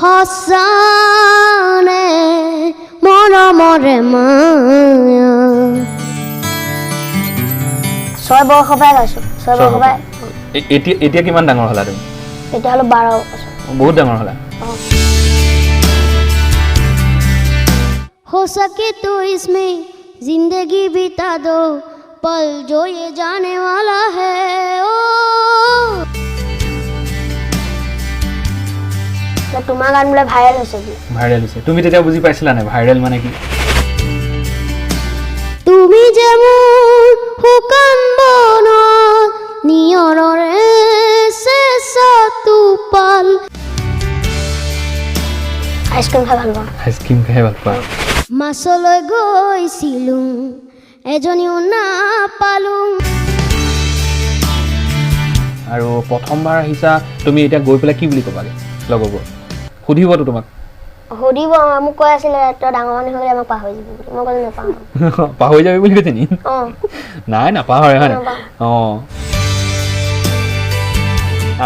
সঁচানে মৰমৰে মায়া। 6 বৰ্ষৰ পৰাই গাইছোঁ। 6 বৰ্ষৰ পৰাই। এতিয়া কিমান ডাঙৰ হ'লা তুমি? এতিয়া হ'লো 12 বছৰ। বহুত ডাঙৰ হ'লা। हो सके तो इसमें जिंदगी बिता दो, पल जो ये जाने वाला है। ओ তোমাৰ গান বোলে ভাইৰেল হৈছে বোলে। ভাইৰেল হৈছে। তুমি তেতিয়া বুজি পাইছিলা নাই ভাইৰেল মানে কি? তুমি যে মোৰ শুকান বনত নিয়ৰৰে চেঁচা টোপাল। আইচক্ৰীম খাই ভাল পাওঁ। আইচক্ৰীম খাই ভাল পোৱা। মাছলৈ গৈছিলোঁ এজনীও নাপালোঁ। আৰু প্ৰথমবাৰ আহিছা তুমি, এতিয়া গৈ পেলাই কি বুলি ক'বাগে লগৰবোৰ? সুধিবতো তোমাক। সুধিব, মোক কৈ আছিলে তই ডাঙৰ মানুহ হৈ গ'লে আমাক পাহৰি যাবি বুলি। মই ক'লো নাপাহৰো। পাহৰি যাবি বুলি কৈছে নি? অঁ। নাই, নাপাহৰে হয় নাই? অঁ।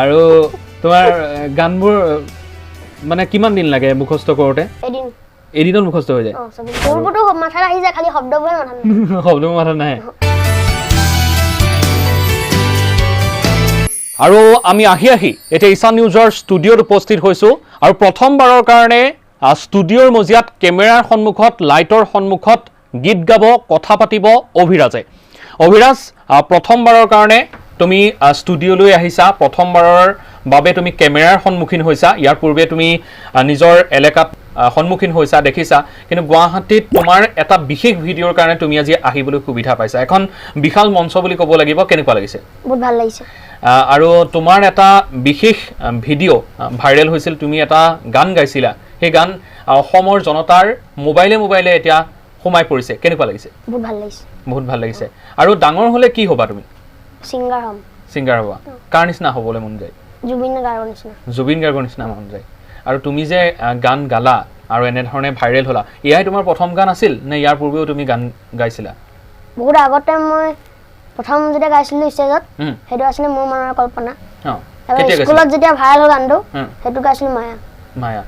আৰু তোমাৰ গানবোৰ মানে কিমান দিন লাগে মুখস্থ কৰোঁতে? এদিন। এদিনত মুখস্থ হৈ যায়? অঁ, সুৰবোৰতো মাথাত আহি যায়, খালি শব্দবোৰহে মাথাত নাহে। শব্দবোৰ মাথাত নাহে। আৰু আমি আহি আহি এতিয়া ঈশান নিউজৰ ষ্টুডিঅ'ত উপস্থিত হৈছোঁ আৰু প্ৰথমবাৰৰ কাৰণে ষ্টুডিঅ'ৰ মজিয়াত কেমেৰাৰ সন্মুখত, লাইটৰ সন্মুখত গীত গাব, কথা পাতিব অভিৰাজে। অভিৰাজ, প্ৰথমবাৰৰ কাৰণে তুমি ষ্টুডিঅ'লৈ আহিছা, প্ৰথমবাৰৰ বাবে তুমি কেমেৰাৰ সন্মুখীন হৈছা। ইয়াৰ পূৰ্বে তুমি নিজৰ এলেকাত সন্মুখীন হৈছা, দেখিছা, কিন্তু গুৱাহাটীত তোমাৰ এটা বিশেষ ভিডিঅ'ৰ কাৰণে তুমি আজি আহিবলৈ সুবিধা পাইছা। এখন বিশাল মঞ্চ বুলি ক'ব লাগিব। কেনেকুৱা লাগিছে? বহুত ভাল লাগিছে। আৰু তোমাৰ এটা বিশেষ ভিডিঅ' ভাইৰেল হৈছিল, তুমি এটা গান গাইছিলা, সেই গান অসমৰ জনতাৰ মোবাইলে মোবাইলে এতিয়া সোমাই পৰিছে। কেনেকুৱা লাগিছে? বহুত ভাল লাগিছে। বহুত ভাল লাগিছে। আৰু ডাঙৰ হ'লে কি হ'বা তুমি? ছিংগাৰ হ'ম। ছিংগাৰ হ'বা। কাৰ নিচিনা হ'বলৈ মন যায়? জুবিন গাৰ্গৰ নিচিনা। জুবিন গাৰ্গৰ নিচিনা মন যায়। আৰু তুমি যে গান গালা আৰু এনেধৰণে ভাইৰেল হ'লা, এয়াই তোমাৰ প্ৰথম গান আছিল নে ইয়াৰ পূৰ্বেও তুমি গান গাইছিলা? বহুত আগতে মই প্ৰথম যেতিয়া গাইছিলোঁ ষ্টেজত, সেইটো আছিলে মোৰ মনৰ কল্পনা। স্কুলত যেতিয়া ভাইৰেল হ'ল গানটো, সেইটো গাইছিলোঁ মায়া। মায়া।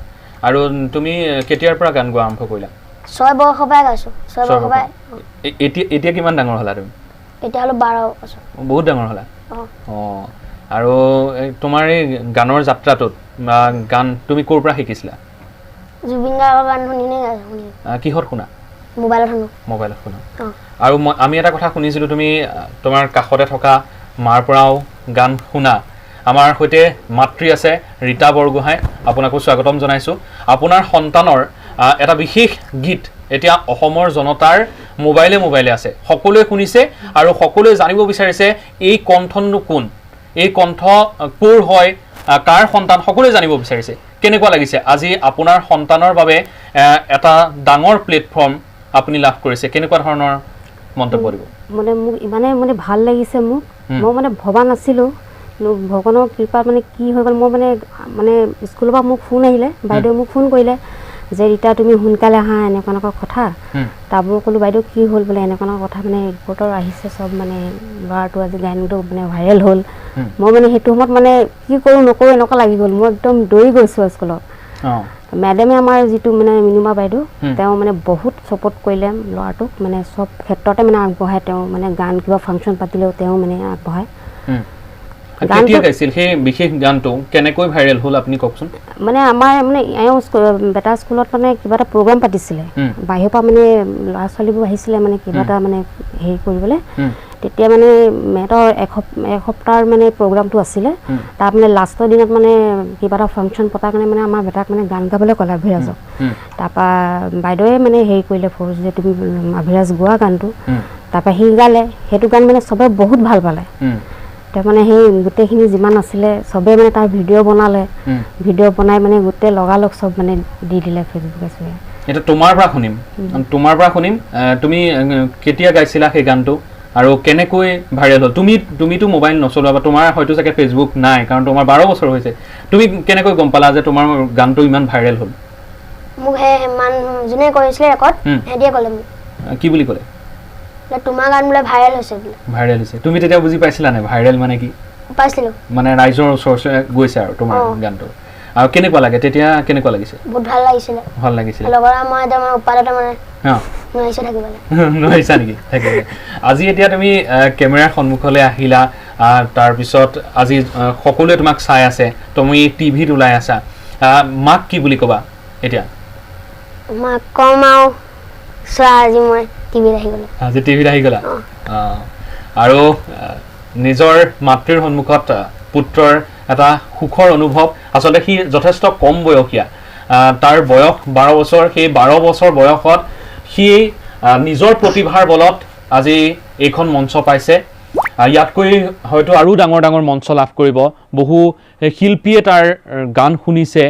আৰু তুমি কেতিয়াৰ পৰা গান গোৱা আৰম্ভ কৰিলা? 6 বৰ্ষৰ পৰাই গাইছোঁ। 6 বৰ্ষৰ পৰাই। এতিয়া কিমান ডাঙৰ হ'লা তুমি? এতিয়া হ'লো 12 বছৰ। বহুত ডাঙৰ হ'লা। অঁ। আৰু তোমাৰ এই গানৰ যাত্ৰাটোত বা গান তুমি ক'ৰ পৰা শিকিছিলা? জুবিন গাৰ্গৰ গান শুনি শুনি। কিহত শুনা? মোবাইলত শুনো। মোবাইলত শুনা। আৰু আমি এটা কথা শুনিছিলোঁ, তুমি তোমাৰ কাষতে থকা মাৰ পৰাও গান শুনা। আমাৰ সৈতে মাতৃ আছে ৰীতা বৰগোহাঁই, আপোনাকো স্বাগতম জনাইছোঁ। আপোনাৰ সন্তানৰ এটা বিশেষ গীত এতিয়া অসমৰ জনতাৰ মোবাইলে মোবাইলে আছে, সকলোৱে শুনিছে আৰু সকলোৱে জানিব বিচাৰিছে এই কণ্ঠনো কোন, এই কণ্ঠ ক'ৰ হয়, কাৰ সন্তান, সকলোৱে জানিব বিচাৰিছে। কেনেকুৱা লাগিছে আজি আপোনাৰ সন্তানৰ বাবে এটা ডাঙৰ প্লেটফৰ্ম আপুনি লাভ কৰিছে, কেনেকুৱা ধৰণৰ মন্তব্য দিব? মানে মোক ইমানে মানে ভাল লাগিছে, মোক মই মানে ভবা নাছিলোঁ, ভগৱানৰ কৃপাত মানে কি হৈ গ'ল। মই মানে মানে স্কুলৰ পৰা মোক ফোন আহিলে, বাইদেউ মোক ফোন কৰিলে যে ৰীতা তুমি সোনকালে আহা, এনেকুৱা এনেকুৱা কথা। তাৰ মই ক'লোঁ বাইদেউ কি হ'ল বোলে, এনেকুৱা এনেকুৱা কথা, মানে ৰিপৰ্টাৰ আহিছে চব, মানে ল'ৰাটো আজি গানটো মানে ভাইৰেল হ'ল। মই মানে সেইটো সময়ত মানে কি কৰোঁ নকৰোঁ এনেকুৱা লাগি গ'ল, মই একদম দৌৰি গৈছোঁ স্কুলত। মেডামে আমাৰ যিটো মানে মিনুমা বাইদেউ, তেওঁ মানে বহুত ছাপোৰ্ট কৰিলে ল'ৰাটোক, মানে চব ক্ষেত্ৰতে মানে আগবঢ়ায় তেওঁ, মানে গান কিবা ফাংচন পাতিলেও তেওঁ মানে আগবঢ়ায়। কেতিয়া গাইছিল সেই বিশেষ গানটো, কেনেকৈ ভাইৰেল হ'ল আপুনি কওকচোন? মানে আমাৰ মানে এওঁ বেটা স্কুলত মানে কিবা এটা প্ৰগ্ৰাম পাতিছিলে, বাহিৰৰ পৰা মানে ল'ৰা ছোৱালীবোৰ আহিছিলে মানে কিবা এটা মানে হেৰি কৰিবলৈ। তেতিয়া মানে মেটৰ এসপ্তাহৰ মানে প্ৰগ্ৰামটো আছিলে, তাৰ মানে লাষ্টৰ দিনত মানে কিবা এটা ফাংচন পতাৰ কাৰণে মানে আমাৰ বেটাক মানে গান গাবলৈ ক'লে অভিৰাজক। তাৰপৰা বাইদেৱে মানে হেৰি কৰিলে ফ'ৰ্চ যে তুমি অভিৰাজ গোৱা গানটো। তাৰপৰা সি গালে, সেইটো গান মানে চবে বহুত ভাল পালে। তেওঁ মানে সেই গোটেইখিনি যিমান আছিলে চবেই মানে তাৰ ভিডিঅ' বনালে, ভিডিঅ' বনাই মানে গোটেই লগালগ চব মানে দি দিলে ফেচবুকে চবে। এতিয়া তোমাৰ পৰা শুনিম, তোমাৰ পৰা শুনিম, তুমি কেতিয়া গাইছিলা সেই গানটো আৰু কেনেকৈ ভাইৰেল হ'ল? তুমিতো মোবাইল নচলোৱা বা তোমাৰ হয়তো চাগে ফেচবুক নাই, কাৰণ তোমাৰ 12 বছৰ হৈছে, তুমি কেনেকৈ গম পালা যে তোমাৰ গানটো ইমান ভাইৰেল হ'ল? মোক সেই যোনে কৰিছিলে ৰেকৰ্ড, সিহঁতিয়ে ক'লে মোক। কি বুলি ক'লে? তোমাৰ গান বোলে ভাইৰেল হৈছে বোলে। ভাইৰেল হৈছে। তুমি তেতিয়া বুজি পাইছিলা নাই ভাইৰেল মানে কি? পাইছিলোঁ। মানে ৰাইজৰ ওচৰ গৈছে আৰু তোমাৰ গানটো। আৰু কেনেকুৱা লাগে তেতিয়া, কেনেকুৱা লাগিছে? বহুত ভাল লাগিছিলে। ভাল লাগিছিলে। লগৰ মই এতিয়া মানে উপায়তে মানে নোৱাৰিছোঁ থাকিবলৈ। নোৱাৰিছা নেকি থাকিবলৈ? আজি এতিয়া তুমি কেমেৰাৰ সন্মুখলৈ আহিলা, তাৰপিছত আজি সকলোৱে তোমাক চাই আছে, তুমি টিভিত ওলাই আছা, মাক কি বুলি ক'বা এতিয়া? মাক ক'ম আৰু চোৱা আজি মই টিভিত আহি গ'লো। আজি টিভিত আহি গ'লা। আৰু নিজৰ মাতৃৰ সন্মুখত পুত্ৰৰ এটা সুখৰ অনুভৱ। আচলতে সি যথেষ্ট কম বয়সীয়া, তাৰ বয়স 12 বছৰ। সেই 12 বছৰ বয়সত সি নিজৰ প্ৰতিভাৰ বলত আজি এইখন মঞ্চ পাইছে। ইয়াতকৈ হয়তো আৰু ডাঙৰ ডাঙৰ মঞ্চ লাভ কৰিব। বহু শিল্পীয়ে তাৰ গান শুনিছে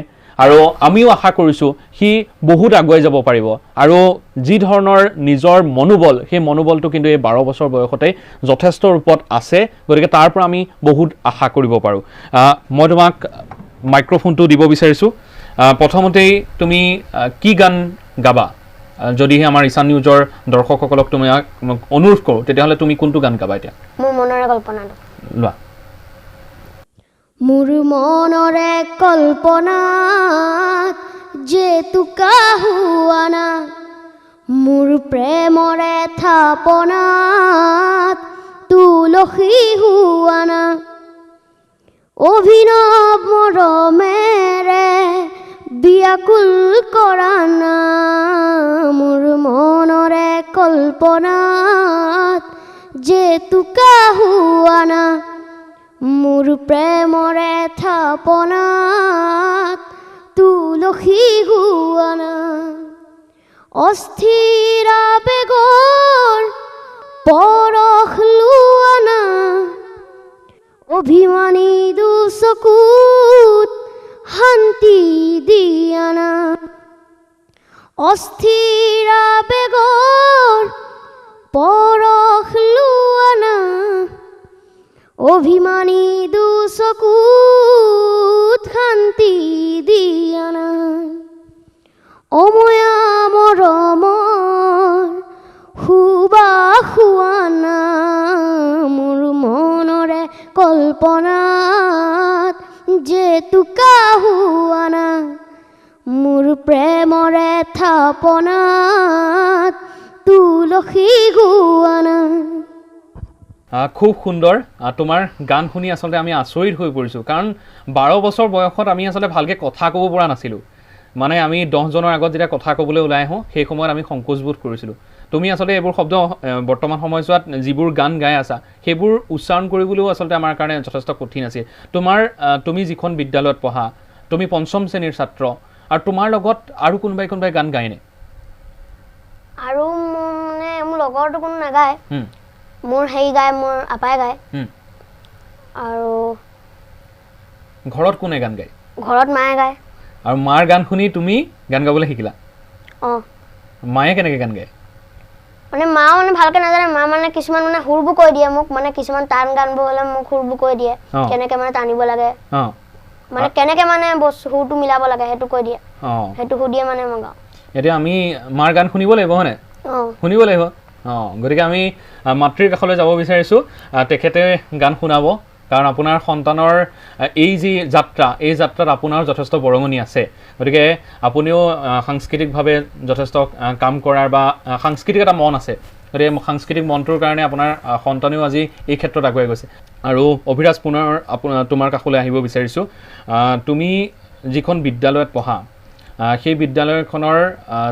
আৰু আমিও আশা কৰিছোঁ সি বহুত আগুৱাই যাব পাৰিব। আৰু যি ধৰণৰ নিজৰ মনোবল, সেই মনোবলটো কিন্তু এই 12 বছৰ বয়সতে যথেষ্ট ৰূপত আছে, গতিকে তাৰ পৰা আমি বহুত আশা কৰিব পাৰোঁ। মই তোমাক মাইক্ৰফোনটো দিব বিচাৰিছোঁ। প্ৰথমতেই তুমি কি গান গাবা? যদিহে আমাৰ ঈশান নিউজৰ দৰ্শকসকলক তুমি অনুৰোধ কৰোঁ, তেতিয়াহ'লে তুমি কোনটো গান গাবা এতিয়া? মোৰ মনৰে কল্পনাটো লোৱা। মোৰ মনৰে কল্পনাত জেতুকা হোৱানা, মোৰ প্ৰেমৰে থাপনাত তুলসী হোৱানা, অভিনৱ মৰমেৰে বিয়াকুল কৰানা, মোৰ মনৰে কল্পনাত জেতুকা হোৱানা, মোৰ প্ৰেমৰে থাপনাত তুলসী হোৱানা, অস্থিৰ আবেগৰ পৰশ লোৱানা, অভিমানী দুচকুত শান্তি দিয়ানা, অস্থিৰ আবেগৰ পৰশ লোৱানা, অভিমানী দুচকুত শান্তি দিয়ানা, অময়া মৰমৰ সুবাস হোৱানা, মোৰ মনৰে কল্পনাত জেতুকা হোৱানা, মোৰ প্ৰেমৰে থাপনাত তুলসী হোৱানা। খুব সুন্দৰ। তোমাৰ গান শুনি আচলতে আমি আচৰিত হৈ পৰিছোঁ, কাৰণ 12 বছৰ বয়সত আমি আচলতে ভালকৈ কথা ক'ব পৰা নাছিলোঁ। মানে আমি 10জনৰ আগত যেতিয়া কথা ক'বলৈ ওলাই আহোঁ, সেই সময়ত আমি সংকোচবোধ কৰিছিলোঁ। তুমি আচলতে এইবোৰ শব্দ বৰ্তমান সময়ছোৱাত যিবোৰ গান গাই আছা, সেইবোৰ উচ্চাৰণ কৰিবলৈও আচলতে আমাৰ কাৰণে যথেষ্ট কঠিন আছিল। তুমি যিখন বিদ্যালয়ত পঢ়া, তুমি পঞ্চম শ্ৰেণীৰ ছাত্ৰ, আৰু তোমাৰ লগত আৰু কোনোবাই কোনোবাই গান গায়নে? আৰু মানে মোৰ লগৰটো কোনো নাগায়, মোৰ হেৰি গায়, মোৰ আপাই গায়। আৰু ঘৰত কোনে গান গায়? ঘৰত মায়ে গায়। আৰু মাৰ গান শুনি তুমি গান গাবলৈ শিকিলা? অঁ। মায়ে কেনেকৈ গান গায়? মানে মা মানে ভালকৈ নাজানে, মা মানে কিছুমান মানে সুৰবোৰ কৈ দিয়ে মোক, মানে কিছুমান টান গানবোৰ হ'লে মোক সুৰবোৰ কৈ দিয়ে, কেনেকৈ মানে টানিব লাগে, মানে কেনেকৈ মানে সুৰটো মিলাব লাগে সেইটো কৈ দিয়ে। সেইটো সুধিয়ে মানে মই গাওঁ। এতিয়া আমি মাৰ গান শুনিব লাগিব হয়নে? শুনিব লাগিব। গতিকে আমি মাতৃৰ কাষলৈ যাব বিচাৰিছোঁ, তেখেতে গান শুনাব, কাৰণ আপোনাৰ সন্তানৰ এই যি যাত্ৰা, এই যাত্ৰাত আপোনাৰ যথেষ্ট বৰঙণি আছে। গতিকে আপুনিও সাংস্কৃতিকভাৱে যথেষ্ট কাম কৰাৰ বা সাংস্কৃতিক এটা মন আছে, গতিকে সাংস্কৃতিক মনটোৰ কাৰণে আপোনাৰ সন্তানেও আজি এই ক্ষেত্ৰত আগুৱাই গৈছে। আৰু অভিৰাজ, পুনৰ আপোনাৰ তোমাৰ কাষলৈ আহিব বিচাৰিছোঁ। তুমি যিখন বিদ্যালয়ত পঢ়া, সেই বিদ্যালয়খনৰ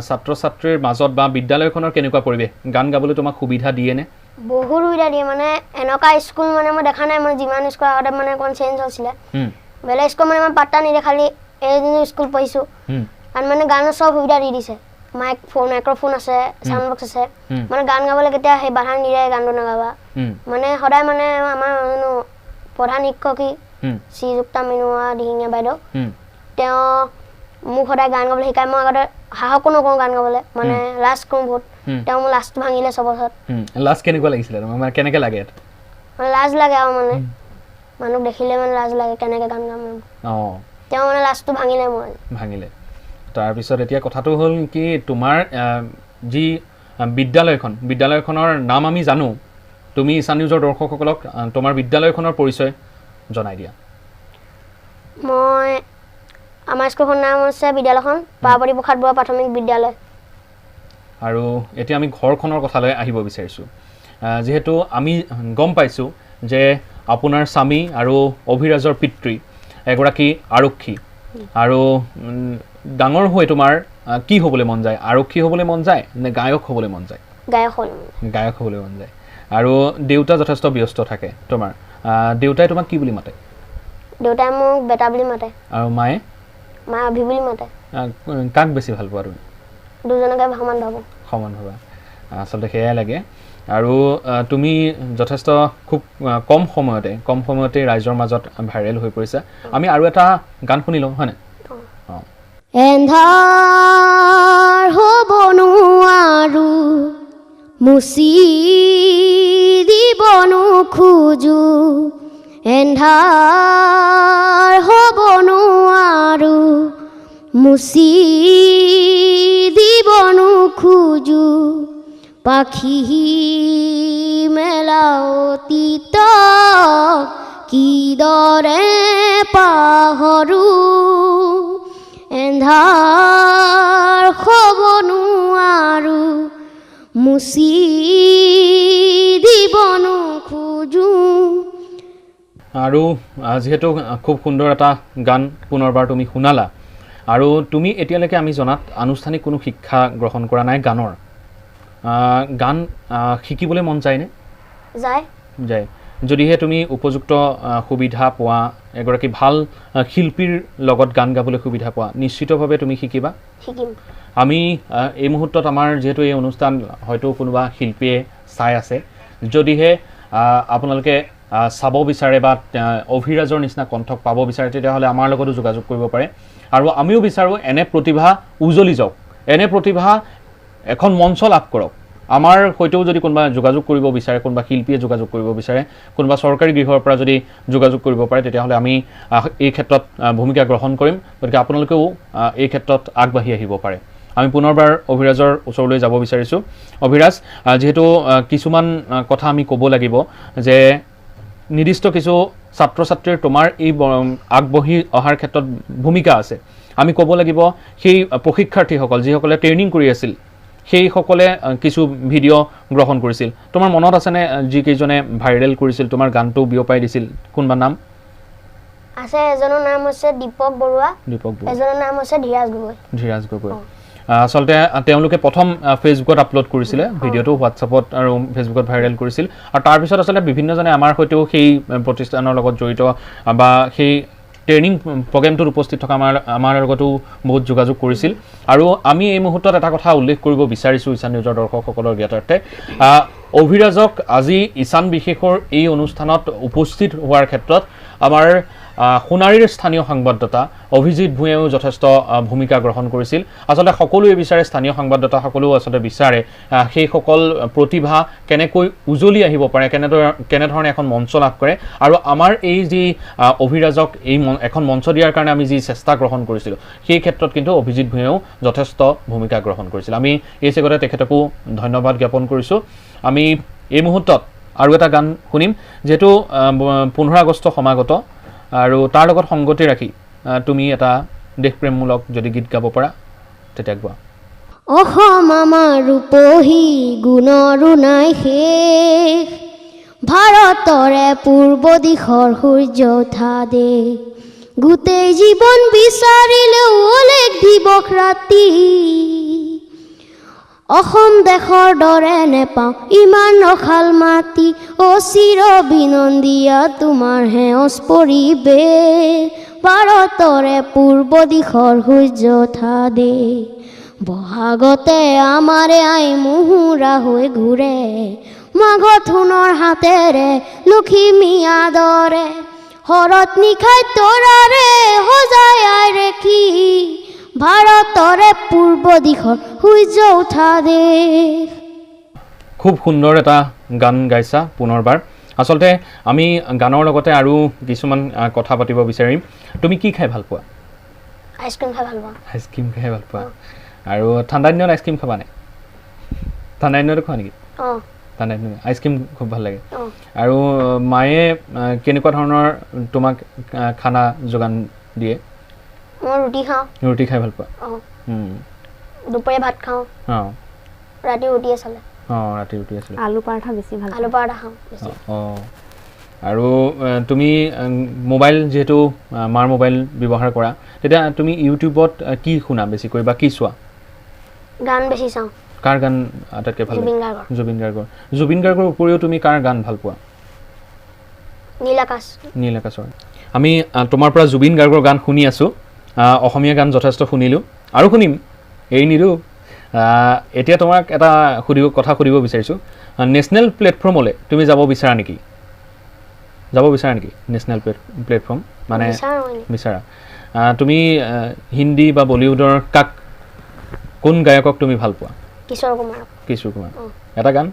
ছাত্ৰ ছাত্ৰীৰ মাজত বা বিদ্যালয়খনৰ কেনেকুৱা পৰিৱেশ? গান গাবলৈ তোমাক সুবিধা দিয়েনে? বহুত সুবিধা দিয়ে। মানে এনেকুৱা স্কুল মানে মই দেখা নাই, মানে যিমান স্কুল আগতে মানে অকণ চেঞ্জ হৈছিলে, বেলেগ স্কুল মানে ইমান পাত্তা নিদিয়ে, খালি এই যোনটো স্কুল পঢ়িছোঁ তাত মানে গানৰ চব সুবিধা দি দিছে। মাইক্ৰফোন আছে, চাউণ্ড বক্স আছে, মানে গান গাবলৈ কেতিয়া সেই বাধা নিদিয়ে, গানটো নাগাবা। মানে সদায় মানে আমাৰ প্ৰধান শিক্ষকী শ্ৰীযুক্তা মিনুৱা দিহিঙীয়া বাইদেউ, তেওঁ মোক সদায় গান গাবলৈ শিকায়। মই আগতে সাহসো নকৰোঁ গান গাবলৈ, মানে লাজ কৰোঁ বহুত, তেওঁ মোৰ লাজটো ভাঙিলে চবৰ ওচৰত। লাজ কেনেকুৱা লাগিছিলে তোমাক? মানে কেনেকৈ লাগে? মানে লাজ লাগে আৰু, মানে মানুহক দেখিলে মানে লাজ লাগে, কেনেকৈ গান গাম। তেওঁ মানে লাজটো ভাঙিলে মোৰ। ভাঙিলে। তাৰপিছত এতিয়া কথাটো হ'ল কি, তোমাৰ যি বিদ্যালয়খন, বিদ্যালয়খনৰ নাম আমি জানো, তুমি ঈশান নিউজৰ দৰ্শকসকলক তোমাৰ বিদ্যালয়খনৰ পৰিচয় জনাই দিয়া। মই আমাৰ স্কুলখনৰ নাম হৈছে বিদ্যালয়খন পাৰ্বতী প্ৰসাদ বৰুৱা প্ৰাথমিক বিদ্যালয়। আৰু এতিয়া আমি ঘৰখনৰ কথালৈ আহিব বিচাৰিছোঁ। যিহেতু আমি গম পাইছোঁ যে আপোনাৰ স্বামী আৰু অভিৰাজৰ পিতৃ এগৰাকী আৰক্ষী, আৰু ডাঙৰ হৈ তোমাৰ কি হ'বলৈ মন যায়? আৰক্ষী হ'বলৈ মন যায় নে গায়ক হ'বলৈ মন যায়? গায়ক হ'বলৈ মন যায়। আৰু দেউতা যথেষ্ট ব্যস্ত থাকে তোমাৰ, দেউতাই তোমাক কি বুলি মাতে? দেউতাই মোক বেটা বুলি মাতে। আৰু মায়ে? মা অভি বুলি মাতে। কাক বেছি ভাল পোৱা তুমি? দুজনকে সমান ভাবোঁ। সমান ভাবা, আচলতে সেয়াই লাগে। আৰু তুমি যথেষ্ট খুব কম সময়তে ৰাইজৰ মাজত ভাইৰেল হৈ পৰিছা। আমি আৰু এটা গান শুনি লওঁ, হয়নে? অঁ। এন্ধাৰ হ'ব নোৱাৰো, মুচি দিব নোখোজো, এন্ধাৰ হ'ব নোৱাৰো, মুচি দিব নোখোজো, পাখি মেলা অতীত কিদৰে পাহৰো, এন্ধাৰ হ'ব নোৱাৰো, মুচি দিব নোখোজো। আৰু যিহেতু খুব সুন্দৰ এটা গান পুনৰবাৰ তুমি শুনালা, আৰু তুমি এতিয়ালৈকে আমি জনাত আনুষ্ঠানিক কোনো শিক্ষা গ্ৰহণ কৰা নাই গানৰ, গান শিকিবলৈ মন যায়নে? যায়। যায়। যদিহে তুমি উপযুক্ত সুবিধা পোৱা, এগৰাকী ভাল শিল্পীৰ লগত গান গাবলৈ সুবিধা পোৱা, নিশ্চিতভাৱে তুমি শিকিবা? শিকিম। আমি এই মুহূৰ্তত আমাৰ যিহেতু এই অনুষ্ঠান হয়তো কোনোবা শিল্পীয়ে চাই আছে, যদিহে আপোনালোকে চাব বিচাৰে বা অভিৰাজৰ নিচিনা কণ্ঠক পাব বিচাৰে, তেতিয়াহ'লে আমাৰ লগতো যোগাযোগ কৰিব পাৰে। আৰু আমিও বিচাৰোঁ এনে প্ৰতিভা উজলি যাওক, এনে প্ৰতিভা এখন মঞ্চ লাভ কৰক। আমাৰ সৈতেও যদি কোনোবা যোগাযোগ কৰিব বিচাৰে, কোনোবা শিল্পীয়ে যোগাযোগ কৰিব বিচাৰে, কোনোবা চৰকাৰী গৃহৰ পৰা যদি যোগাযোগ কৰিব পাৰে, তেতিয়াহ'লে আমি এই ক্ষেত্ৰত ভূমিকা গ্ৰহণ কৰিম। গতিকে আপোনালোকেও এই ক্ষেত্ৰত আগবাঢ়ি আহিব পাৰে। আমি পুনৰবাৰ অভিৰাজৰ ওচৰলৈ যাব বিচাৰিছোঁ। অভিৰাজ, যিহেতু কিছুমান কথা আমি ক'ব লাগিব যে নিৰ্দিষ্ট কিছু ছাত্ৰ ছাত্ৰীৰ তোমাৰ এই আগবাঢ়ি অহাৰ ক্ষেত্ৰত ভূমিকা আছে। আমি ক'ব লাগিব সেই প্ৰশিক্ষাৰ্থীসকল যিসকলে ট্ৰেইনিং কৰি আছিল, সেইসকলে কিছু ভিডিঅ' গ্ৰহণ কৰিছিল। তোমাৰ মনত আছেনে যিকেইজনে ভাইৰেল কৰিছিল, তোমাৰ গানটো বিয়পাই দিছিল, কোনোবা নাম আছে? এজনৰ নাম হৈছে দীপক বৰুৱা, এজনৰ নাম হৈছে ধীৰাজ গগৈ। ধীৰাজ গগৈ। আচলতে তেওঁলোকে প্ৰথম ফেচবুকত আপলোড কৰিছিলে ভিডিঅ'টো, হোৱাটছআপত আৰু ফেচবুকত ভাইৰেল কৰিছিল। আৰু তাৰপিছত আচলতে বিভিন্নজনে আমাৰ সৈতেও সেই প্ৰতিষ্ঠানৰ লগত জড়িত বা সেই ট্ৰেইনিং প্ৰগ্ৰেমটোত উপস্থিত থকা আমাৰ লগতো বহুত যোগাযোগ কৰিছিল। আৰু আমি এই মুহূৰ্তত এটা কথা উল্লেখ কৰিব বিচাৰিছোঁ ঈশান নিউজৰ দৰ্শকসকলৰ জ্ঞাতাৰ্থে, অভিৰাজক আজি ঈশান বিশেষৰ এই অনুষ্ঠানত উপস্থিত হোৱাৰ ক্ষেত্ৰত আমাৰ সোণাৰীৰ স্থানীয় সংবাদদাতা অভিজিত ভূঞাইও যথেষ্ট ভূমিকা গ্ৰহণ কৰিছিল। আচলতে সকলোৱে বিচাৰে, স্থানীয় সংবাদদাতাসকলেও আচলতে বিচাৰে সেইসকল প্ৰতিভা কেনেকৈ উজলি আহিব পাৰে, কেনেধৰণে এখন মঞ্চ লাভ কৰে। আৰু আমাৰ এই যি অভিৰাজক এই এখন মঞ্চ দিয়াৰ কাৰণে আমি যি চেষ্টা গ্ৰহণ কৰিছিলোঁ, সেই ক্ষেত্ৰত কিন্তু অভিজিত ভূঞাইও যথেষ্ট ভূমিকা গ্ৰহণ কৰিছিল। আমি এই চেগতে তেখেতকো ধন্যবাদ জ্ঞাপন কৰিছোঁ। আমি এই মুহূৰ্তত আৰু এটা গান শুনিম, যিহেতু 15 আগষ্ট সমাগত আৰু তাৰ লগত সংগতি ৰাখি তুমি এটা দেশপ্ৰেমমূলক যদি গীত গাব পাৰা তেতিয়া গোৱা। অসম আমাৰ ৰূপহী গুণৰো নাই শেষ, ভাৰতৰে পূৰ্ব দিশৰ সূৰ্য উঠা দেশ, গোটেই জীৱন বিচাৰিলেও অলেখ দিৱস ৰাতি, অসম দেশৰ দৰে নেপাওঁ ইমান ৰসাল মাটি, অ চিৰ বিনন্দীয়া তোমাৰ সেউজ পৰিৱেশ, ভাৰতৰে পূৰ্ব দিশৰ সূৰ্য উঠা দেশ, বহাগতে আমাৰে আই মুহুৰা হৈ ঘূৰে, মাঘত সোণৰ হাতেৰে লখিমী আদৰে, শৰৎ নিশাই তৰাৰে সজাই আই ৰেখি, ভাৰতৰে পূৰ্ব দিশৰ সূৰ্য উঠা দেশ। খুব সুন্দৰ এটা গান গাইছা পুনৰবাৰ। আচলতে আমি গানৰ লগতে আৰু কিছুমান কথা পাতিব বিচাৰিম। তুমি কি খাই ভাল পোৱা? আইচক্ৰীম খাই ভাল পাওঁ। আইচক্ৰীম খাই ভাল পোৱা। আৰু ঠাণ্ডা দিনত আইচক্ৰীম খাবা নে? ঠাণ্ডা দিনতো খোৱা নেকি? অঁ, ঠাণ্ডা দিনত আইচক্ৰীম খুব ভাল লাগে। আৰু মায়ে কেনেকুৱা ধৰণৰ তোমাক খানা যোগান দিয়ে? মই ৰুটি খাওঁ। ৰুটি খাই ভাল পোৱা? অঁ। দুপৰীয়া ভাত খাওঁ। অঁ। ৰাতি ৰুটি আছিলে। অঁ, ৰাতি ৰুটি আছিলে। আলু পৰঠা বেছি ভাল। আলু পৰঠা খাওঁ বেছি। অঁ, আৰু তুমি মোবাইল যিহেতু মাৰ মোবাইল ব্যৱহাৰ কৰা, তেতিয়া তুমি ইউটিউবত কি শুনা বেছিকৈ বা কি চোৱা? গান বেছি চাওঁ। কাৰ গান আটাইতকৈ ভাল লাগে? জুবিন গাৰ্গৰ। জুবিন গাৰ্গৰ। জুবিন গাৰ্গৰ উপৰিও তুমি কাৰ গান ভাল পোৱা? নীল আকাশ। নীল আকাশৰ। আমি তোমাৰ পৰা জুবিন গাৰ্গৰ গান শুনি আছোঁ, অসমীয়া গান যথেষ্ট শুনিলোঁ আৰু শুনিম, এৰি নিদিওঁ। এতিয়া তোমাক এটা কথা সুধিব বিচাৰিছোঁ, নেশ্যনেল প্লেটফৰ্মলৈ তুমি যাব বিচাৰা নেকি? যাব বিচাৰা নেকি নেশ্যনেল প্লেটফৰ্ম মানে বিচাৰা? তুমি হিন্দী বা বলিউডৰ কাক, কোন গায়কক তুমি ভাল পোৱা? কিশোৰ কুমাৰ। কিশোৰ কুমাৰ। এটা গান?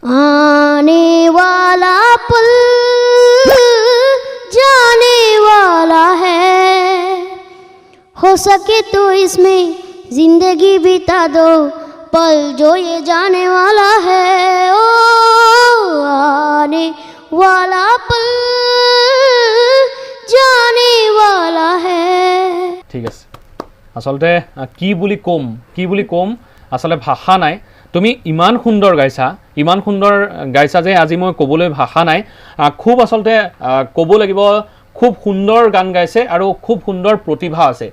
आने वाला पल जाने वाला है, हो सके तो इसमें जिंदगी बिता दो, पल जो ये जाने वाला है, ओ आने वाला पल जाने वाला है। ঠিক আছে। আচলতে কি বুলি ক'ম, আচলতে ভাষা নাই। তুমি ইমান সুন্দৰ গাইছা, ইমান সুন্দৰ গাইছা যে আজি মই ক'বলৈ ভাষা নাই। খুব আচলতে ক'ব লাগিব, খুব সুন্দৰ গান গাইছে আৰু খুব সুন্দৰ প্ৰতিভা আছে।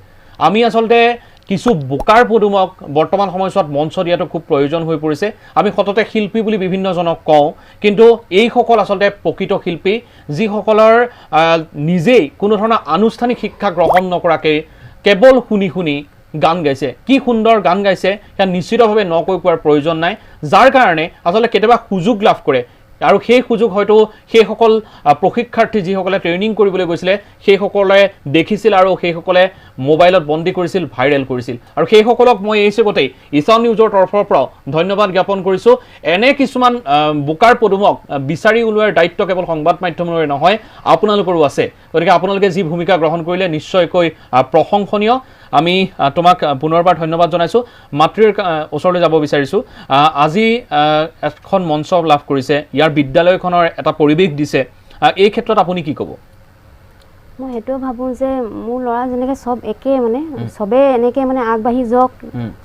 আমি আচলতে কিছু বোকাৰ পদুমক বৰ্তমান সময়ছোৱাত মঞ্চ দিয়াটো খুব প্ৰয়োজন হৈ পৰিছে। আমি সততে শিল্পী বুলি বিভিন্নজনক কওঁ, কিন্তু এইসকল আচলতে প্ৰকৃত শিল্পী, যিসকলৰ নিজেই কোনো ধৰণৰ আনুষ্ঠানিক শিক্ষা গ্ৰহণ নকৰাকৈ কেৱল শুনি শুনি গান গাইছে। কি সুন্দৰ গান গাইছে সেয়া নিশ্চিতভাৱে নকৈ কোৱাৰ প্ৰয়োজন নাই, যাৰ কাৰণে আচলতে কেতিয়াবা সুযোগ লাভ কৰে আৰু সেই সুযোগ হয়তো সেইসকল প্ৰশিক্ষাৰ্থী যিসকলে ট্ৰেইনিং কৰিবলৈ গৈছিলে সেইসকলে দেখিছিল আৰু সেইসকলে মোবাইলত বন্দী কৰিছিল, ভাইৰেল কৰিছিল। আৰু সেইসকলক মই এই চেগতেই ইছান নিউজৰ তৰফৰ পৰাও ধন্যবাদ জ্ঞাপন কৰিছোঁ। এনে কিছুমান বোকাৰ পদুমক বিচাৰি ওলোৱাৰ দায়িত্ব কেৱল সংবাদ মাধ্যমৰে নহয়, আপোনালোকৰো আছে। গতিকে আপোনালোকে যি ভূমিকা গ্ৰহণ কৰিলে নিশ্চয়কৈ প্ৰশংসনীয়। আমি তোমাক পুনৰবাৰ ধন্যবাদ জনাইছোঁ। মাতৃৰ ওচৰলৈ যাব বিচাৰিছোঁ। আজি এখন মঞ্চ লাভ কৰিছে, ইয়াৰ বিদ্যালয়খনৰ এটা পৰিৱেশ দিছে, এই ক্ষেত্ৰত আপুনি কি ক'ব? মই সেইটোৱে ভাবোঁ যে মোৰ ল'ৰা যেনেকৈ চব একেই, মানে চবেই এনেকৈ মানে আগবাঢ়ি যাওক।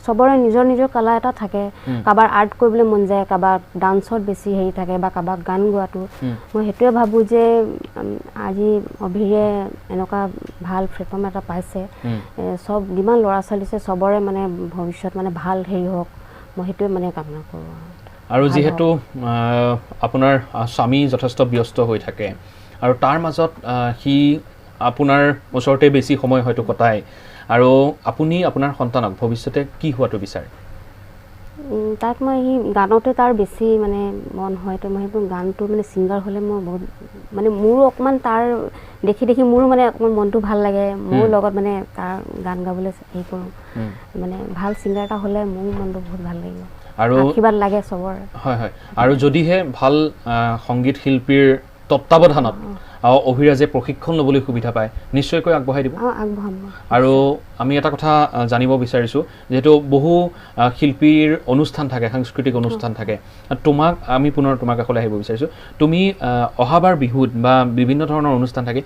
চবৰে নিজৰ নিজৰ কলা এটা থাকে, কাৰোবাৰ আৰ্ট কৰিবলৈ মন যায়, কাৰোবাৰ ডান্সত বেছি হেৰি থাকে, বা কাৰোবাক গান গোৱাটো। মই সেইটোৱে ভাবোঁ যে আজি অভিৰে এনেকুৱা ভাল প্লেটফৰ্ম এটা পাইছে, চব যিমান ল'ৰা ছোৱালী আছে চবৰে মানে ভৱিষ্যত মানে ভাল হেৰি হওক, মই সেইটোৱে মানে কামনা কৰোঁ। আৰু যিহেতু আপোনাৰ স্বামী যথেষ্ট ব্যস্ত হৈ থাকে আৰু তাৰ মাজত সি আপোনাৰ ওচৰতে বেছি সময় হয়তো কটায়, আৰু আপুনি আপোনাৰ সন্তানক ভৱিষ্যতে কি হোৱাটো বিচাৰে? তাক মই সি গানতে তাৰ বেছি মানে মন হয়, তো মই সেইবোৰ গানটো মানে ছিংগাৰ হ'লে মই বহুত মানে মোৰো অকণমান তাৰ দেখি দেখি মোৰো মানে অকণমান মনটো ভাল লাগে, মোৰ লগত মানে তাৰ গান গাবলৈ হেৰি কৰোঁ, মানে ভাল ছিংগাৰ এটা হ'লে মোৰো মনটো বহুত ভাল লাগিব আৰু আশীৰ্বাদ লাগে চবৰ। হয় হয়। আৰু যদিহে ভাল সংগীত শিল্পীৰ তত্বাৱধানত অভিৰাজে প্ৰশিক্ষণ ল'বলৈ সুবিধা পায়, নিশ্চয়কৈ আগবঢ়াই দিব। আৰু আমি এটা কথা জানিব বিচাৰিছোঁ, যিহেতু বহু শিল্পীৰ অনুষ্ঠান থাকে, সাংস্কৃতিক অনুষ্ঠান থাকে, তোমাক আমি পুনৰ তোমাৰ কাষলৈ আহিব বিচাৰিছোঁ। তুমি অহাবাৰ বিহুত বা বিভিন্ন ধৰণৰ অনুষ্ঠান থাকে,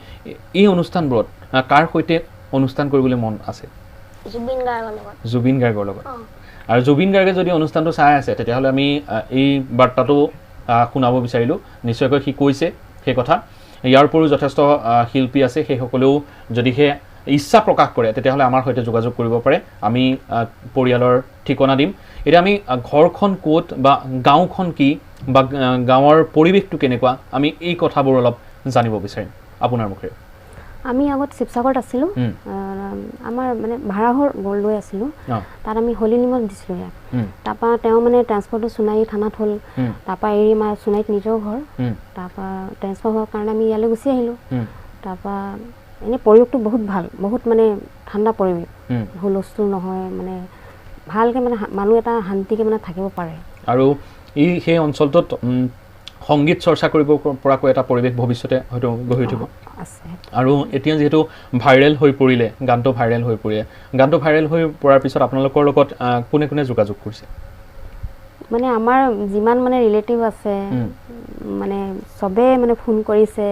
এই অনুষ্ঠানবোৰত কাৰ সৈতে অনুষ্ঠান কৰিবলৈ মন আছে? জুবিন গাৰ্গৰ লগত। জুবিন গাৰ্গৰ লগত। আৰু জুবিন গাৰ্গে যদি অনুষ্ঠানটো চাই আছে, তেতিয়াহ'লে আমি এই বাৰ্তাটো শুনাব বিচাৰিলোঁ। নিশ্চয়কৈ সি কৈছে সেই কথা। ইয়াৰ উপৰিও যথেষ্ট শিল্পী আছে, সেইসকলেও যদিহে ইচ্ছা প্ৰকাশ কৰে তেতিয়াহ'লে আমাৰ সৈতে যোগাযোগ কৰিব পাৰে। আমি পৰিয়ালৰ ঠিকনা দিম। এতিয়া আমি ঘৰখন ক'ত বা গাঁওখন কি বা গাঁৱৰ পৰিৱেশটো কেনেকুৱা, আমি এই কথাবোৰ অলপ জানিব বিচাৰিম আপোনাৰ মুখেৰে। আমি আগত শিৱসাগৰত আছিলোঁ, আমাৰ মানে ভাড়াঘৰ লৈ আছিলোঁ, তাত আমি হোলী নিমখ দিছিলোঁ ইয়াত। তাৰপৰা তেওঁ মানে ট্ৰেন্সফাৰটো সোণাৰী থানাত হ'ল, তাৰপৰা এৰি আমাৰ সোণাৰীত নিজৰ ঘৰ, তাৰপৰা ট্ৰেন্সফাৰ হোৱাৰ কাৰণে আমি ইয়ালৈ গুচি আহিলোঁ। তাৰপৰা এনেই পৰিৱেশটো বহুত ভাল, বহুত মানে ঠাণ্ডা পৰিৱেশ, হুলস্থুল নহয়, মানে ভালকৈ মানে মানুহ এটা শান্তিকৈ মানে থাকিব পাৰে। আৰু এই সেই অঞ্চলটোত সংগীত চৰ্চা কৰিব পৰাকৈ এটা পৰিৱেশ ভৱিষ্যতে হয়তো গঢ়ি উঠিব আছে। আৰু এতিয়া যিহেতু ভাইৰেল হৈ পৰিলে গানটো, ভাইৰেল হৈ পৰিলে গানটো, ভাইৰেল হৈ পৰাৰ পিছত আপোনালোকৰ লগত কোনে কোনে যোগাযোগ কৰিছে? মানে আমাৰ যিমান মানে ৰিলেটিভ আছে মানে চবে মানে ফোন কৰিছে,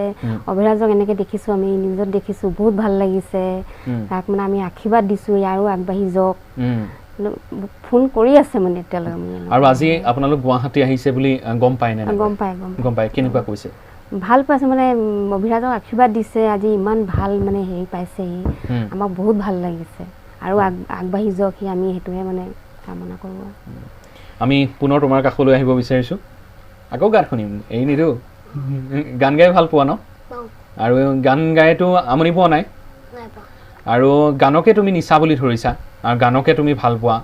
অভিৰাজক এনেকৈ দেখিছোঁ, আমি নিউজত দেখিছোঁ, বহুত ভাল লাগিছে, তাক মানে আমি আশীৰ্বাদ দিছোঁ আৰু আগবাঢ়ি যাওক, ফোন কৰি আছে মানে এতিয়ালৈকে। আৰু আজি আপোনালোক গুৱাহাটী আহিছে বুলি গম পায় নে? গম পায়, গম পায়। কেনেকুৱা কৈছে? ভাল পাইছে, মানে অভিৰাজক আশীৰ্বাদ দিছে, আজি ইমান ভাল মানে হেৰি পাইছে সি, আমাক বহুত ভাল লাগিছে আৰু আগবাঢ়ি যাওক সি, আমি সেইটোহে মানে কামনা কৰোঁ। আমি পুনৰ তোমাৰ কাষলৈ আহিব বিচাৰিছোঁ, আকৌ গান শুনিম, এই নিদিওঁ। গান গাই ভাল পোৱা ন? আৰু গান গাইতো আমনি পোৱা নাই? আৰু গানকে তুমি নিচা বুলি ধৰিছা আৰু গানকে তুমি ভাল পোৱা,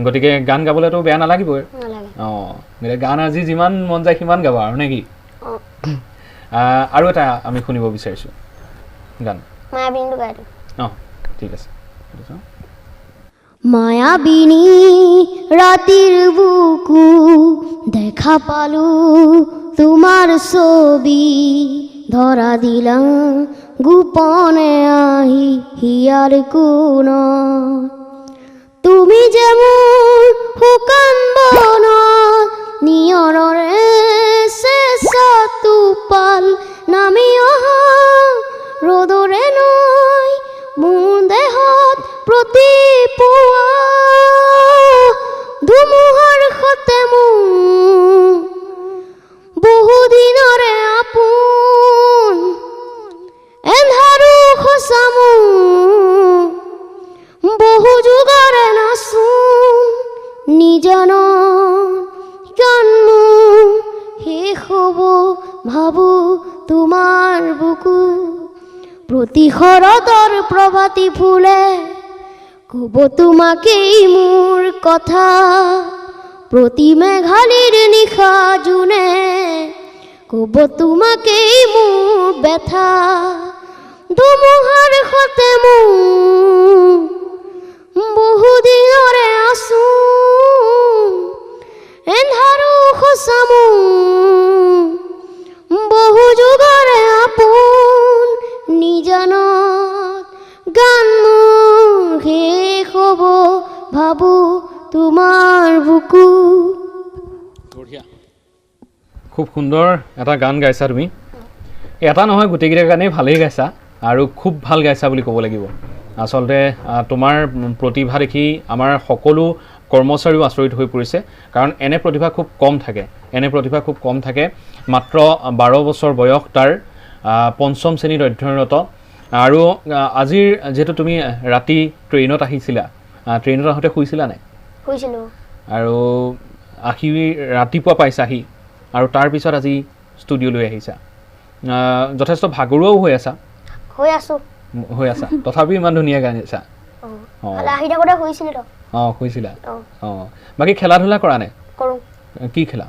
গতিকে গান গাবলৈতো বেয়া নালাগিবই। অঁ, গতিকে গান আজি যিমান মন যায় সিমান গাবা আৰু, নে কি? আৰু এটা আমি শুনিব বিচাৰিছোঁ গান। অঁ, ঠিক আছে। মায়াবিনী ৰাতিৰ বুকু দেখা পালো তোমাৰ ছবি, ধৰা দিলা গোপনে আহি হিয়াৰ কোণত, তুমি যে মোৰ শুকান বনত নিয়ৰৰে চেঁচা টোপাল, নামি অহা ৰ'দৰে নৈ মোৰ দেহত প্ৰতিপুৱা, ধুমুহাৰ সতে মোৰ বহুদিনৰে আপোন, এন্ধাৰো সঁচা মোৰ বহু যুগৰে নাচোন, নিজানত গান মোৰ শেষ হ'ব ভাবো তোমাৰ বুকু, প্ৰতি শৰতৰ প্ৰভাতী ফুলে ক'ব তোমাকেই মোৰ কথা, প্ৰতি মেঘালীৰ নিশা জোনে ক'ব তোমাকেই মোৰ ব্যথা, ধুমুহাৰ সতে মোৰ বহুদিনৰে আছোন, এন্ধাৰো সঁচা মোৰ বহু যুগৰে আপোন, নিজানত গান মোৰ শেষ হ'ব ভাবো তোমাৰ বুকু। খুব সুন্দৰ এটা গান গাইছা তুমি, এটা নহয় গোটেইকেইটা গানেই ভালেই গাইছা আৰু খুব ভাল গাইছা বুলি ক'ব লাগিব। আচলতে তোমাৰ প্ৰতিভা দেখি আমাৰ সকলো কৰ্মচাৰীও আচৰিত হৈ পৰিছে, কাৰণ এনে প্ৰতিভা খুব কম থাকে, এনে প্ৰতিভা খুব কম থাকে। মাত্ৰ 12 বছৰ বয়স তাৰ, পঞ্চম শ্ৰেণীত অধ্যয়নৰত। আৰু আজিৰ যিহেতু তুমি ৰাতি ট্ৰেইনত আহিছিলা, ট্ৰেইনত আহোঁতে শুইছিলা নাই? শুইছিলোঁ। আৰু আহি ৰাতিপুৱা পাইছাহি আৰু তাৰপিছত আজি ষ্টুডিঅ'লৈ আহিছা, যথেষ্ট ভাগৰুৱাও হৈ আছা? হৈ আছোঁ। হৈ আছা, তথাপি ইমান ধুনীয়া গান গাইছা। অঁ, শুইছিলা। অঁ, বাকী খেলা ধূলা কৰা নাই? কৰোঁ। কি খেলা?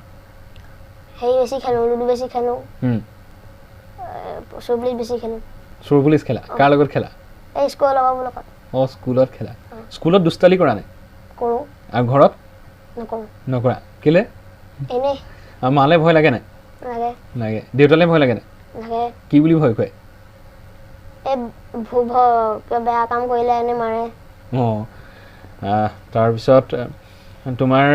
চোৰ পুলিচ খেলা? কাৰ লগত খেলা? অঁ, স্কুলত খেলা। স্কুলত দুষ্টালি কৰা নাই? কৰোঁ। আৰু ঘৰত নকৰা? কেলে? মালে ভয় লাগে নাই? লাগে। দেউতালে ভয় লাগে নাই? কি বুলি ভয় খুৱাই? বেয়া কাম কৰিলে এনে মাৰে। অঁ, তাৰপিছত তোমাৰ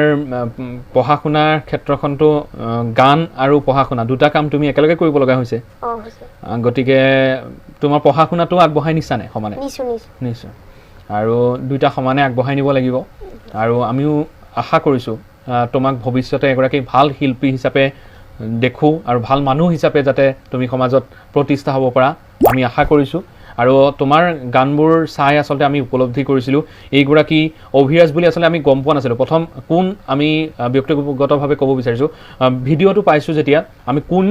পঢ়া শুনাৰ ক্ষেত্ৰখনতো গান আৰু পঢ়া শুনা দুটা কাম তুমি একেলগে কৰিব লগা হৈছে, গতিকে তোমাৰ পঢ়া শুনাটো আগবঢ়াই নিছা নাই সমানে? নিশ্চয়। আৰু দুইটা সমানে আগবঢ়াই নিব লাগিব। আৰু আমিও আশা কৰিছোঁ তোমাক ভৱিষ্যতে এগৰাকী ভাল শিল্পী হিচাপে দেখোঁ আৰু ভাল মানুহ হিচাপে যাতে তুমি সমাজত প্ৰতিষ্ঠা হ'ব পাৰা আমি আশা কৰিছোঁ। আৰু তোমাৰ গানবোৰ চাই আচলতে আমি উপলব্ধি কৰিছিলোঁ এইগৰাকী অভিৰাজ বুলি আচলতে আমি গম পোৱা নাছিলোঁ প্ৰথম কোন, আমি ব্যক্তিগতভাৱে ক'ব বিচাৰিছোঁ ভিডিঅ'টো পাইছোঁ যেতিয়া আমি কোন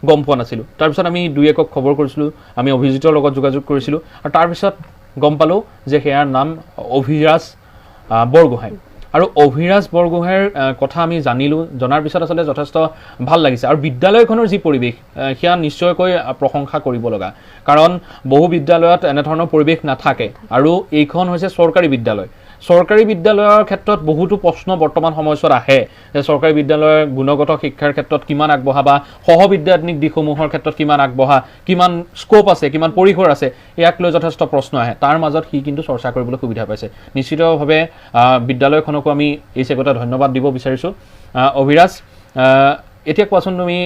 গম পোৱা নাছিলোঁ, তাৰপিছত আমি দুই একক খবৰ কৰিছিলোঁ, আমি অভিজিতৰ লগত যোগাযোগ কৰিছিলোঁ আৰু তাৰপিছত গম পালোঁ যে সেয়াৰ নাম অভিৰাজ বৰগোহাঁই। আৰু অভিৰাজ বৰগোহাঁইৰ কথা আমি জানিলোঁ, জনাৰ পিছত আচলতে যথেষ্ট ভাল লাগিছে। আৰু বিদ্যালয়খনৰ যি পৰিৱেশ সেয়া নিশ্চয়কৈ প্ৰশংসা কৰিব লগা, কাৰণ বহু বিদ্যালয়ত এনেধৰণৰ পৰিৱেশ নাথাকে আৰু এইখন হৈছে চৰকাৰী বিদ্যালয়। চৰকাৰী বিদ্যালয়ৰ ক্ষেত্ৰত বহুতো প্ৰশ্ন বৰ্তমান সময়ছোৱাত আহে যে চৰকাৰী বিদ্যালয়ৰ গুণগত শিক্ষাৰ ক্ষেত্ৰত কিমান আগবঢ়া বা সহবিদ্যাত্মিক দিশসমূহৰ ক্ষেত্ৰত কিমান আগবঢ়া, কিমান স্ক'প আছে, কিমান পৰিসৰ আছে, ইয়াক লৈ যথেষ্ট প্ৰশ্ন আহে। তাৰ মাজত সি কিন্তু চৰ্চা কৰিবলৈ সুবিধা পাইছে। নিশ্চিতভাৱে বিদ্যালয়খনকো আমি এই চেগতে ধন্যবাদ দিব বিচাৰিছোঁ। অভিৰাজ, এতিয়া কোৱাচোন তুমি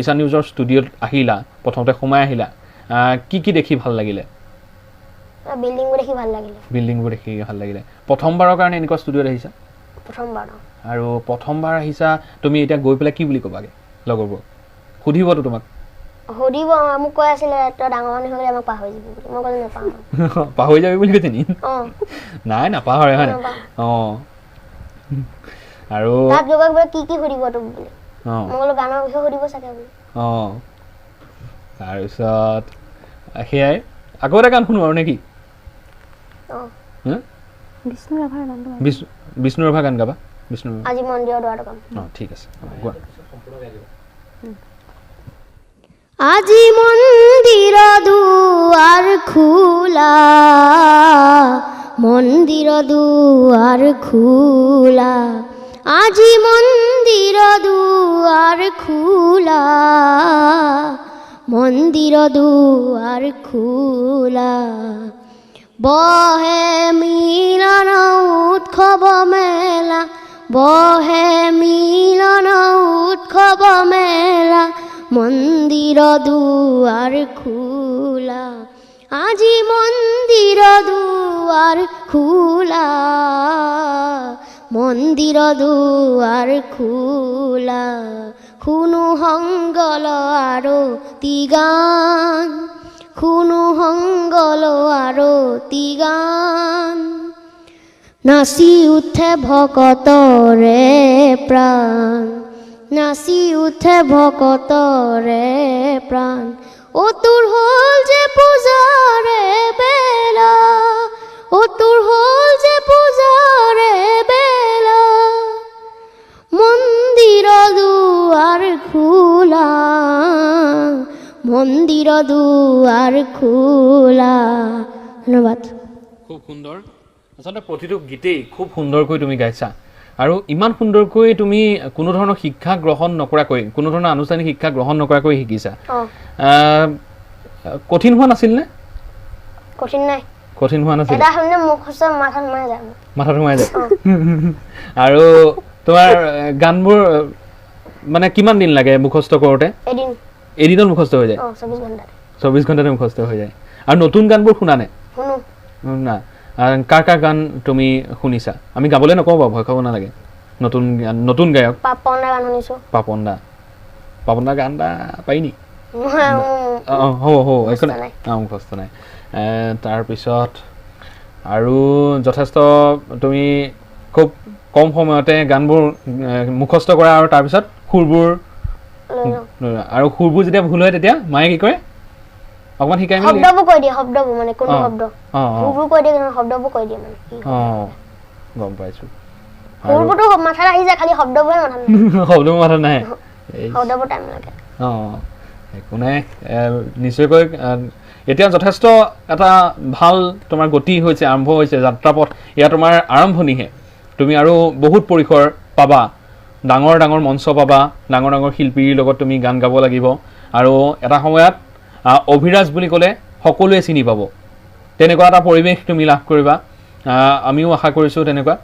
ঈশান নিউজৰ ষ্টুডিঅ'ত আহিলা, প্ৰথমতে সোমাই আহিলা, কি কি দেখি ভাল লাগিলে? বিল্ডিংবোৰ দেখি ভাল লাগিলে। বিল্ডিংবোৰ দেখি ভাল লাগিলে। প্ৰথমবাৰৰ কাৰণে এনেকুৱা ষ্টুডিঅ'ত আহিছা? প্ৰথমবাৰ। আৰু প্ৰথমবাৰ আহিছা তুমি, এতিয়া গৈ পেলাই কি বুলি ক'বাগে লগৰবোৰক? সুধিবতো তোমাক? সুধিব, মোক কৈ আছিলে তই ডাঙৰ মানুহ হৈ গ'লে আমাক পাহৰি যাবি বুলি। মই ক'লো নাপাহৰো। পাহৰি যাবি বুলি কৈছে নি? অঁ। নাই, নাপাহৰে হয় নাই? অঁ। আৰু তাত গৈ বোলে কি কি সুধিব তোক বুলি? অঁ। মই ক'লো গানৰ বিষয়ে সুধিব চাগে বুলি। অঁ। তাৰপিছত সেয়াই আকৌ এটা গান শুনো আৰু নেকি? অঁ। বিষ্ণু ৰাভাৰ গানটো। বিষ্ণু ৰাভাৰ গান গাবা? বিষ্ণু আজি মন্দিৰৰ দুৱাৰত গাম। অঁ, ঠিক আছে, গোৱা। আজি মন্দিৰ দুৱাৰ খোলা, মন্দিৰ দুৱাৰ খোলা, আজি মন্দিৰ দুৱাৰ খোলা, মন্দিৰ দুৱাৰ খোলা। বহে মিলন উৎসৱ মেলা, বহে মিলন উৎসৱ মেলা, মন্দিৰ দুৱাৰ খোলা, আজি মন্দিৰ দুৱাৰ খোলা, মন্দিৰ দুৱাৰ খোলা। শুনো সংগল আৰতি গান, শুনো সংগল আৰতি গান, নাচি উঠে ভকতৰে প্ৰাণ, নাচি উঠে ভকতৰে প্ৰাণ। অ তোৰ হ'ল যে পূজাৰে বেলা, অ তোৰ হ'ল যে পূজাৰে বেলা, মন্দিৰ দুৱাৰ খোলা, মন্দিৰ দুৱাৰ খোলা। ধন্যবাদ। খুব সুন্দৰ। আচলতে প্ৰতিটো গীতেই খুব সুন্দৰকৈ তুমি গাইছা, আৰু ইমান সুন্দৰকৈ তুমি কোনো ধৰণৰ শিক্ষা গ্ৰহণ নকৰাকৈ, কোনো ধৰণৰ আনুষ্ঠানিক শিক্ষা গ্ৰহণ নকৰাকৈ শিকিছা। কঠিন হোৱা নাছিল নে? কঠিন নাই। কঠিন হোৱা নাছিল। মাথাত সোমাই যায়। আৰু তোমাৰ গানবোৰ মানে কিমান দিন লাগে মুখস্থ কৰোঁতে? এদিনত মুখস্থ হৈ যায়? 24 ঘণ্টাতে মুখস্থ হৈ যায়। আৰু নতুন গানবোৰ শুনা নে? না। কাৰ কাৰ গান তুমি শুনিছা? আমি গাবলৈ নকওঁ বাৰু, ভয় খাব নালাগে। নতুন গান, নতুন গায়ক? পাপন দা গান শুনিছোঁ। পাপন দা, পাপন দা গান এটা পাৰি নি? অঁ, হ'ব হ'ব, একো নাই। অঁ, মুখস্থ নাই। তাৰপিছত আৰু যথেষ্ট তুমি খুব কম সময়তে গানবোৰ মুখস্থ কৰা, আৰু তাৰপিছত সুৰবোৰ, আৰু সুৰবোৰ যেতিয়া ভুল হয় তেতিয়া মায়ে কি কৰে? অকণমান শিকাই মেলি শব্দবোৰ কৈ দিয়ে। শব্দবোৰ মানে কোনটো শব্দ, সুৰবোৰ কৈ দিয়ে, শব্দবোৰ কৈ দিয়ে মানে। অঁ, গম পাইছোঁ। সুৰবোৰতো মাথাত আহি যায়, খালি শব্দবোৰহে মাথাত নাহে। শব্দবোৰ মাথাত নাহে, শব্দবোৰ টাইম লাগে। অঁ, একো নাই। নিশ্চয়কৈ এতিয়া যথেষ্ট এটা ভাল তোমাৰ গতি হৈছে, আৰম্ভ হৈছে যাত্ৰাপথ। এয়া তোমাৰ আৰম্ভণিহে, তুমি আৰু বহুত পৰিসৰ পাবা, ডাঙৰ ডাঙৰ মঞ্চ পাবা, ডাঙৰ ডাঙৰ শিল্পীৰ লগত তুমি গান গাব লাগিব, আৰু এটা সময়ত অভিৰাজ বুলি ক'লে সকলোৱে চিনি পাব, তেনেকুৱা এটা পৰিৱেশ তুমি লাভ কৰিবা। আমিও আশা কৰিছোঁ তেনেকুৱা।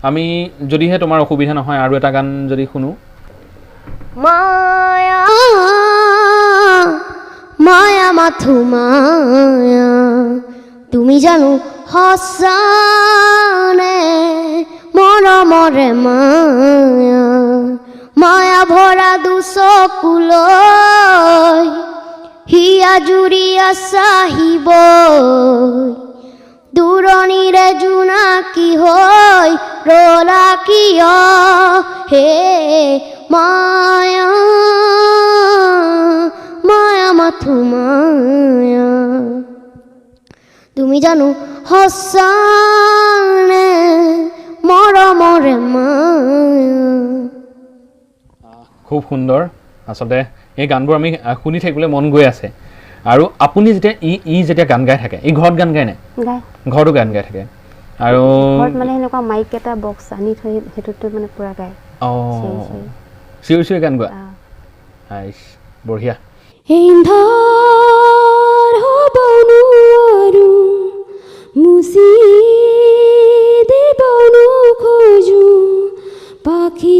আমি যদিহে তোমাৰ অসুবিধা নহয় আৰু এটা গান যদি শুনো। মায়া মায়া মাথো মায়া, তুমি জানো সঁচানে মৰমৰে মায়া, মায়া ভৰা দুচকুলৈ হিয়া জুৰিয়া চাহিব, দূৰণিৰে জোনাকী হৈ ৰলা কিয়, হে মায়া মায়া মাথো মায়া, তুমি জানো সঁচানে মৰমৰে মায়া। খুব সুন্দৰ। আচলতে এই গানবোৰ আমি শুনি থাকিবলৈ মন গৈ আছে। আৰু আপুনি যেতিয়া ই যেতিয়া গান গাই থাকে, ই ঘৰত গান গায় নে? ঘৰতো গান গাই থাকে। আৰু ঘৰত মানে এনেকুৱা মাইক এটা বক্স আনি থৈ সেইটোতে মানে পুৰা গায়। অঁ, চিঞৰি চিঞৰি গান গোৱা। আইচ, বঢ়িয়া। এন্ধাৰ হ'ব নোৱাৰো, মুচি দিব নোখোজো, পাখি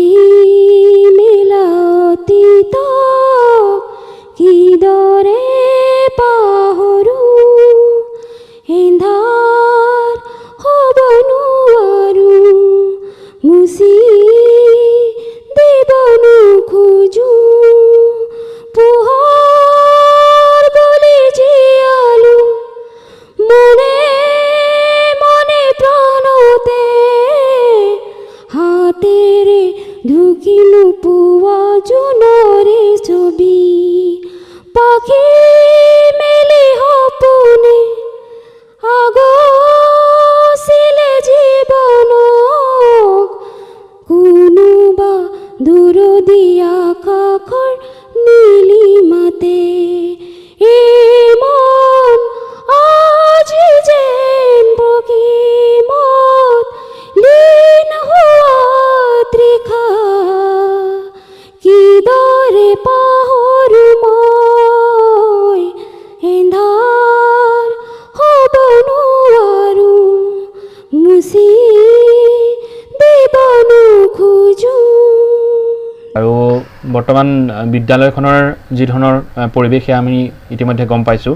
বৰ্তমান বিদ্যালয়খনৰ যি ধৰণৰ পৰিৱেশ সেয়া আমি ইতিমধ্যে গম পাইছোঁ।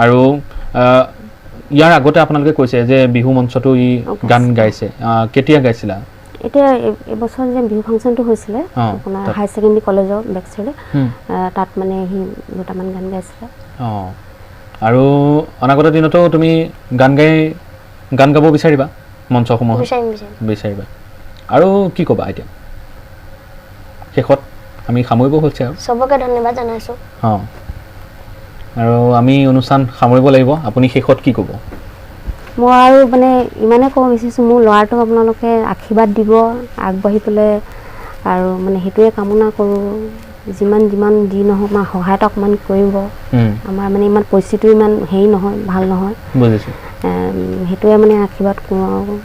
আৰু ইয়াৰ আগতে আপোনালোকে কৈছে যে বিহু মঞ্চতো ই গান গাইছে, কেতিয়া গাইছিলা? এতিয়া এইবছৰ যে বিহু ফাংচনটো হৈছিলে আপোনাৰ হায়াৰ ছেকেণ্ডেৰী কলেজৰ বেক চাইডে, তাত মানে সি দুটামান গান গাইছিলে। অঁ, আৰু অনাগত দিনতো তুমি গান গাই গান গাব বিচাৰিবা মঞ্চসমূহত? বিচাৰিবা। আৰু কি ক'বা এতিয়া শেষত? আমি সামৰিব হৈছে আৰু। চবকে ধন্যবাদ জনাইছোঁ। অঁ, আৰু আমি অনুষ্ঠান সামৰিব লাগিব, আপুনি শেষত কি ক'ব? মই আৰু মানে ইমানে ক'ব বিচাৰিছোঁ, মোৰ ল'ৰাটোক আপোনালোকে আশীৰ্বাদ দিব আগবাঢ়ি পেলাই, আৰু মানে সেইটোৱে কামনা কৰোঁ। যিমান যিমান যি নহওক আমাৰ সহায় এটা অকণমান কৰিব। আমাৰ মানে ইমান পৰিস্থিতিও ইমান হেৰি নহয়, ভাল নহয়। বুজিছোঁ। সেইটোৱে মানে আশীৰ্বাদ কৰোঁ আৰু।